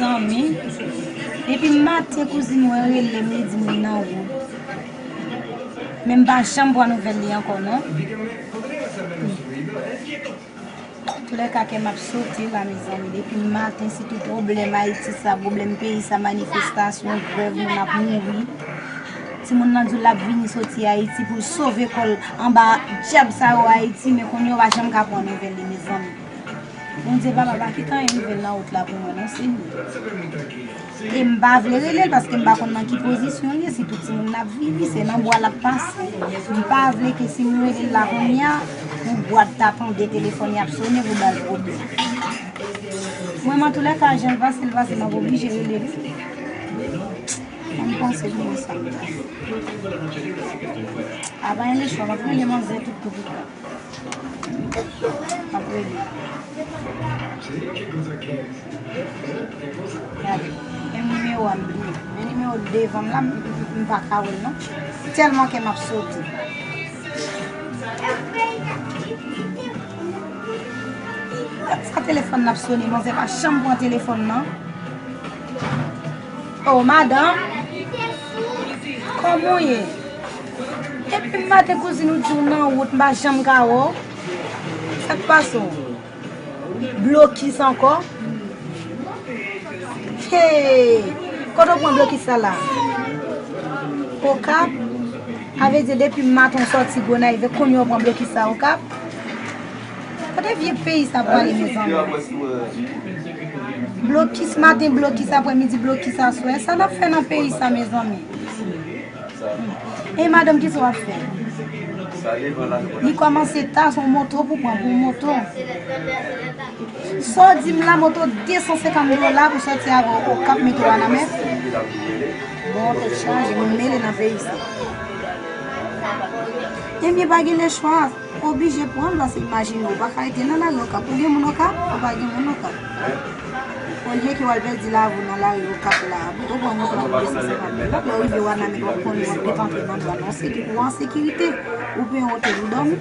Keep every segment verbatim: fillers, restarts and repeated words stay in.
Zanmi, depi maten kouzin mwen rele m, li di m li nan wout. Men m pa janm pran nouvèl li ankò non. Antoulèka, kè m ap sote la, mezanmi. Depi maten, sitou pwoblèm Ayiti sa, pwoblèm peyi sa, manifestasyon, grèv, moun ap mouri. Timoun nan di w l ap vini soti Ayiti pou l sove kò l anba dyab sa yo Ayiti, men kounye a w pa janm ka pran nouvèl li, mezanmi. Bondye papa pa kite anyen rive l nan wout la pou mwen non, Senyè. E m pa vle rele l paske m pa konn nan ki pozisyon l ye, sitou timoun n ap viv, se nan bwa l ap pase. M pa vle ke si m rele l la kounye a, pou bwa ta tande telefòn y ap sone pou ba l pwoblèm. Mwen, antoulèka, jan l pase, l pase, m ap oblije rele l. An m panse pou mwen sa m ta fè. A pa gen lechwa, m ap rele manzè tout kou pou kou. M ap rele. Gade, menm nimewo a m bliye. Men nimewo devan m la, m, m, m pa ka wè l non. Tèlman kè m ap sote. Sa telefòn nan ap sone, manzè pa janm pran telefòn nan. Oh, madanm. Kòman w ye? Depi maten kouzin ou di w nan wout, m pa janm ka wè w. Sa k pase w? Blokis ankò? Hey! Kote w pran blokis sa la? Okap? A vle di depi maten w sòti Gonayiv, kounye a w pran blokis sa Okap? Kote vye peyi sa prale, mezanmi? Blokis maten, blokis aprèmidi, blokis aswè. Sa n ap fè nan peyi sa, mezanmi? E madanm, kisa w ap fè? Li kòmanse ta, se yon moto pou pran, pou yon moto. Sa w di m la, moto de san senkant dola pou sòti avè w Okap mete w Wanament? Bon, tèt chaje, moun mele nan peyi sa. Ebyen, pa gen lechwa. Oblije pran l, paske imajine w pa ka rete nan lari Okap. Ou gen moun Okap, ou pa gen moun Okap. Olye ke w al pèdi lavi w nan lari Okap la, ou pran moto a pou de san senkant dola. Lè w rive Wanament, w ap konn w ap depantre nan dwàn. Ou an sekirite, ou peye otèl, ou dòmi.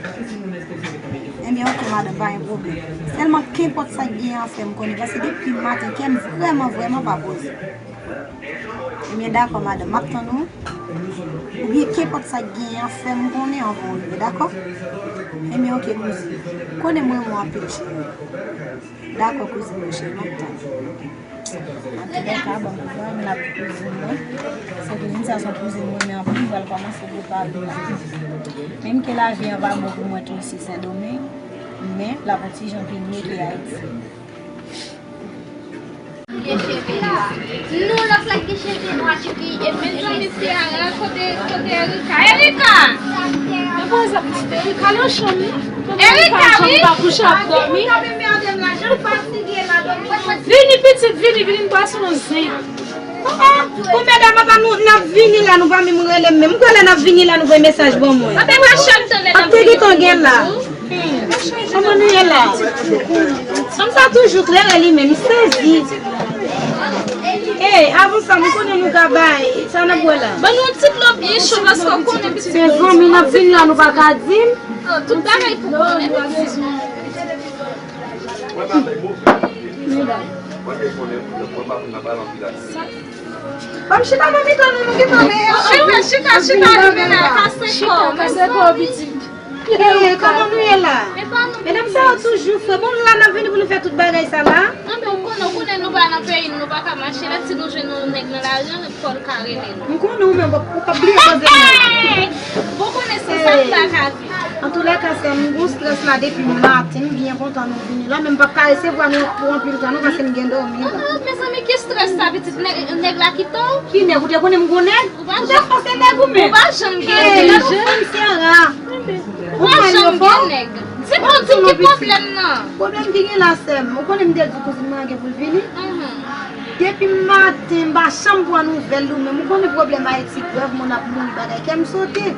Ebyen, oke, madanm, pa gen pwoblèm. Sèlman, kenpòt sa k genyen an fè m konnen, paske depi maten, kè m vrèman, vrèman pa poze. Ebyen, dakò, madanm, m ap tann ou. Oubyen kenpòt sa k genyen an, fè m konnen anvan w rive, dakò? Ebyen, oke, kouzin. Konnen m renmen w anpil, cheri. Dakò, kouzin mwen, cheri, m ap tann ou. Antoulèka, ban m kouraj, m ap kouzin mwen. Se kouzin sa, se yon kouzin mwen renmen anpil, m pral kòmanse repa avè l. Menm ke lavi an pa bon pou mwen tou isi Sendomeng, men l ap yon ti jan pi mye ke Ayiti. Gen cheve nwa. Nou, lòt la gen cheve nwa, cheve. E mezanmi, Ciara, kote, kote Erika? Erika! Mwen pa wè sa pitit Erika nan chanm li. Erika, wi. Chanm pa kouche ap dòmi. Vini pitit, vini, vini, n pase yon zen. Oh, oh, oh, medam, apa nou, n ap vini la, nou pa menm rele m menm. M kwè lè n ap vini la, nou voye mesaj ban mwen. Anben, mache m tande n ap vini. Ak te gentan gen la. Kòman nou ye la? Fanm sa toujou klere li menm, m sezi. Ey, avan sa, nou konnen nou ka bay. Sa n ap bwè la? Ban nou yon ti dlo byen cho, paske w konnen pitit. Se zanmi n ap vin la, nou pa ka di m. Oh, tout bagay pou konnen pitit. Ban m chita nan mitan nou, nou gentan lè. Chita, chita, chita, nou vin la, kase kò, kase kò, pitit. Ey, kòman nou ye la? Medam sa yo toujou fre. Bon, nou la n ap vini pou nou fè tout bagay sa la. Anben, ou konnen, ou konnen nou pa nan peyi n, nou pa ka mache. Lè si nou jwenn yon nèg nan lari an, fò l ka rele nou. M konnen ou menm, ou p ap bliye koze nèg. Bon, konnen se sa m pa ka viv. Antoulèka, sè m, m gon strès la depi maten, m byen kontan nou vini la, men m p ap ka resevwa nou pou anpil tan non, paske m gen dòmi la. Ah, mezanmi, ki strès sa, pitit? Nèg, nèg la kite w? Ki nèg? Ou te konnen m gon nèg? Ou pa janm, ou te panse nèg ou menm? Ou pa janm gen nèg. Gade yon fanm Ciara. Ou pa janm gen nèg. Di m, di m ki pwoblèm nan? Pwoblèm ki gen la, sè m. Ou konnen m te di kouzin mwen an gen pou l vini? Depi maten, m pa janm pran nouvèl li, ou menm ou konnen pwoblèm Ayiti, grèv, moun ap mouri, bagay, kè m sote.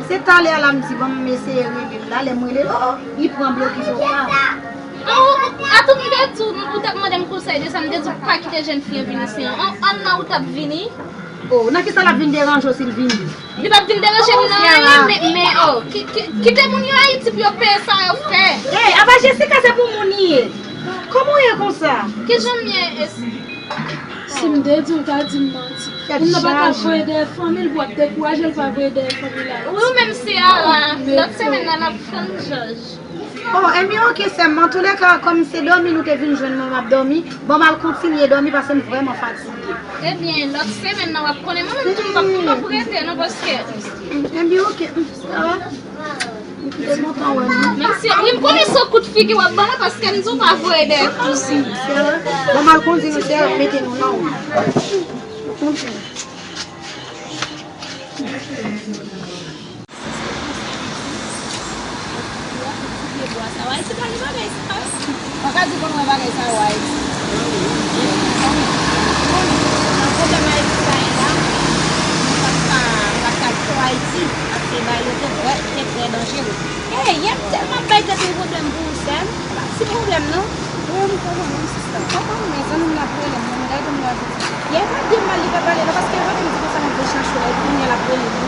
Se talè a la, m di, bon, m eseye rele l la, lè m rele l, oh, li pran blokis Okap. Oh, atann, m te di w, ou t ap mande m konsèy de sa, m te di w pa kite jèn fi an vin isi an. An, an nan ou t ap vini? Oh, nan kisa l ap vin deranje w si l vini? Li p ap vin deranje m nan anyen, men, men, oh, ki, ki, kite moun yo Ayiti pou yo peye sa yo fè. Ey, apa Jessica se pou moun li ye. Kòman w ye konsa? Kijan m ye, es-, Si m te di w, w ta di m manti. Moun nan pa ka voye dèyè fanmi l pou w ap dekouraje l, pa voye dèyè fanmi l Ayiti. Wi, ou menm Ciara, lòt semèn nan n ap tann jòj. Oh, ebyen, oke, sè m. Antoulèka, kòm se dòmi nou te vin jwenn mwen, m ap dòmi. Bon, m al kontinye dòmi paske m vrèman fatige. Ebyen, lòt semèn nan w ap konnen. Mwen menm tou, m p ap, m p ap rete, non, paske. Ebyen, oke, sa va. M kite kontan wè nou. Mèsi. Wi, m konnen se yon kout figi w ap ban mwen paske m di w pa voye dèyè fanmi. Bon, m al kondi nou, se ap mete nou nan wout. Paka di konn wè bagay sa yo Ayiti. Nan pwoblèm Ayiti sa ye la, m pa t ka, m pa t ka kite Ayiti, paske bagay yo te trè, te trè danjere. Ey, yè m tèlman bay tèt mwen pwoblèm pou ou, sè m. Pa ti pwoblèm, non. Wi, m konprann, wi, sista. Konprann, men zanmi m la ap rele m, mwen, m gade m la di. Yè, pa di m mal, li pa pale, non, paske yo pa t di konsa, mwen te chache w la, epi kounye a l ap rele m, wi.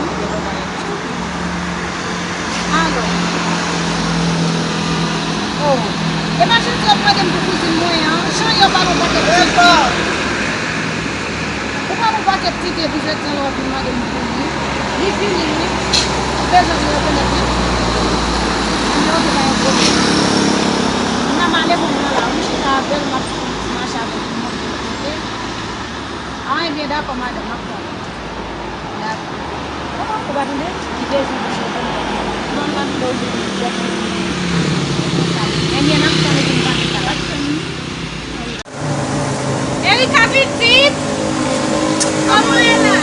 Alò. Oh. E pa jodi yo mande m pou kouzin mwen an. Jan yo ba m yon pakèt tike. Ou ba m yon pakèt tike, epi jodi an, lè w ap vin mande m pou li. Li vini, wi. Ou bezwen vin rekonèt li. Mwen, oke, pa yon pwoblèm. M nan male pou mwen la, wi, m chita avè l, m ap fè yon ti mache avè l pou mwen, oke? Ah, ebyen, dakò, madanm, m ap tann ou. Dakò. Ou pa tande? Li bezwen vin rekonèt li. Non, m pa tande w di li. Ebyen, n ap tann epi n pa gen sa la. Erika pitit! Kòman w ye la?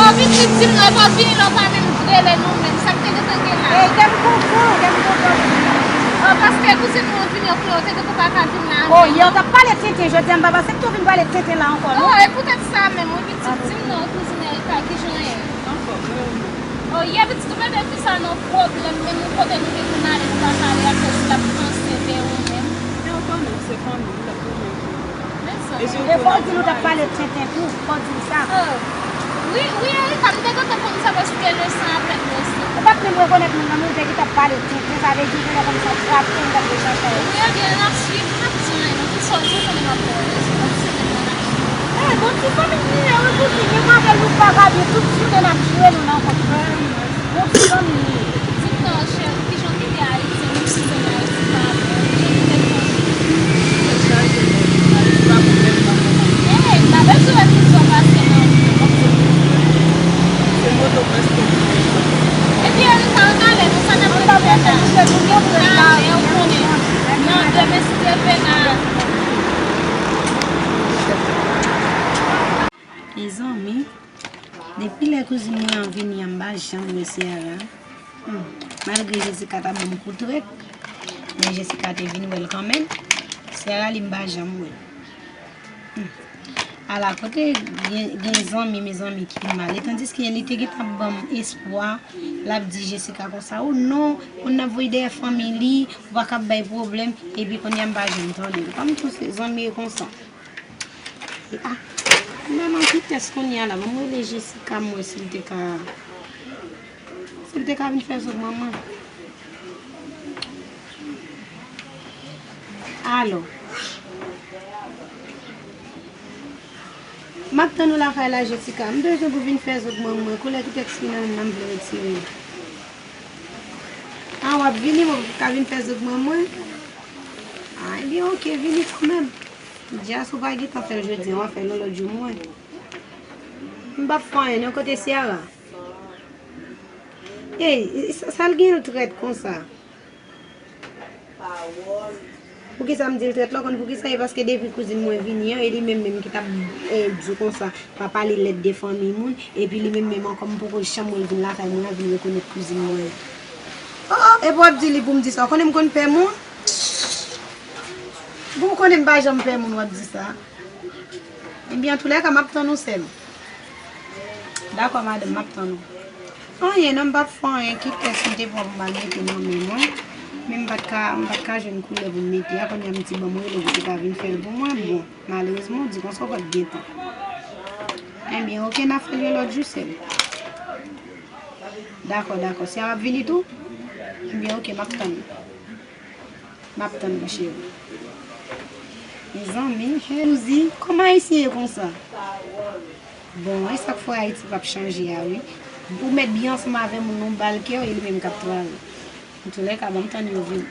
Oh, pitit, di m non, e pa w vini la, w pa menm rele nou menm. Sa k te gentan gen la? Ey, kè m kontan, kè m kontan. Oh, paske kouzin mwen vini, yo konnen w te gentan pa ka vin la. Oh, yè w t ap pale tenten, jodi a m pa panse ke w vin pale tenten la ankò, non? Oh, e poutèt sa menm, wi, pitit, di m non, kouzin Erika, kijan w ye? Anfòm, wi. Oh, yè pitit, ou mete fi sa nan pwoblèm, menm kote nou te konn ale, nou pa ka ale, akoz l ap panse de ou menm. Men ou konnen, se fanmi, l ap toujou ede. Men sa. E fò w di l ou t ap pale tenten tou, fò w di l sa. Oh. Wi, wi, Erika, m te gentan konn sa paske le san apèn le san. Ou pa t menm rekonèt moun nan, men ou te gentan ap pale tenten, sa vle di ou gentan konn sa trape, ou t ap rechache. Wi, ebyen, n ap swiv, n ap di anyen, non, pou sa w di, ou konnen m ap ba w rezon, tout semèn nan n ap swiv. Eh, bon ti fanmi m li ye, wi, pou di, menm avè l nou pa ka byen, tout jounen n ap jwe, nou nan kont. Bon ti fanmi m li ye. Di m non, chè, kijan w kite Ayiti, menm si zòn Ayiti pa bon, kijan w kite l chanje? Tèt chaje, men, Ayiti pa bon, menm pa bon. Ey, m pa bezwen wè tout sa w pase nan vi m. Se moto prèske m pran. Epi Erika, ann ale, non, sa n ap rete fè la? Ann ale, ou konnen. Non, demen si Dye vle, n a Mezanmi, depi lè kouzin mwen an vini an, m pa janm wè Ciara. Hmm. Malgre Jessica t ap ban m kou trèt, men Jessica te vin wè l kanmenm. Ciara, li, m pa janm wè l. Hmm. Ala kote gen, gen zanmi, mezanmi, ki mal. E tandiske li te gentan ban m espwa, l ap di Jessica konsa, o non, moun nan voye dèyè fanmi li, ou pa ka bay pwoblèm, epi kounye a m pa janm tande l. Kòm tou se zanmi e konsa. E a, m menm an ki tès kounye a la, ban m rele Jessica, m wè si l te ka, si l te ka vin fè zòt mwen mwen. Alò. M ap tann ou lakay la, Jessica. M bezwen pou vin fè zòt mwen mwen. Koulè ki tèks ki nan men m nan m vle retire. A, w ap vini, mwen ka vin fè zòt mwen mwen? A, ebyen, oke, vini kanmenm. Dyas, ou pa gentan fè l jodi a, w a fè l yon lòt jou mwen. M p ap fè anyen, non, kote Ciara? Ey, sa, sa l gen l trèt konsa? Poukisa m di l trèt la? Ou konn poukisa? E paske depi kouzin mwen vini an, e li menm menm ki t ap, eh, di w konsa, pa pale lèd de fanmi moun, epi li menm menm ankò m poko janm wè l vin lakay mwen an, vin rekonèt kouzin mwen. Oh, oh, epi w ap di li pou m di sa. Ou konnen m konn pè moun? Bon, ou konnen m pa janm pè moun, w ap di sa. Ebyen, antoulèka, m ap tann ou, sè m. Dakò, madanm, m ap tann ou. Anyen, non, m p ap fè anyen, ki tès m te pran pou m al mete nan men mwen. Men m pa t ka, m pa t ka jwenn koulè pou m mete a, kounye a m di, ban m rele pou te ka vin fè l pou mwen. Bon, malerezman, ou di konsa, ou pa t gen tan. Ebyen, oke, n a fè l yon lòt jou, sè m. Dakò, dakò. Si a ap vini tou? Ebyen, oke, m ap tann ou. M ap tann ou, cheri. Mezanmi, Souzi, kòman Ayisyen ye konsa? Bon, e sa k fè Ayiti p ap chanje a, wi. Ou mèt byen ansanm avè moun, ou ba l kè w, e li menm k ap travay. Antoulèka, ban m tann yo vini.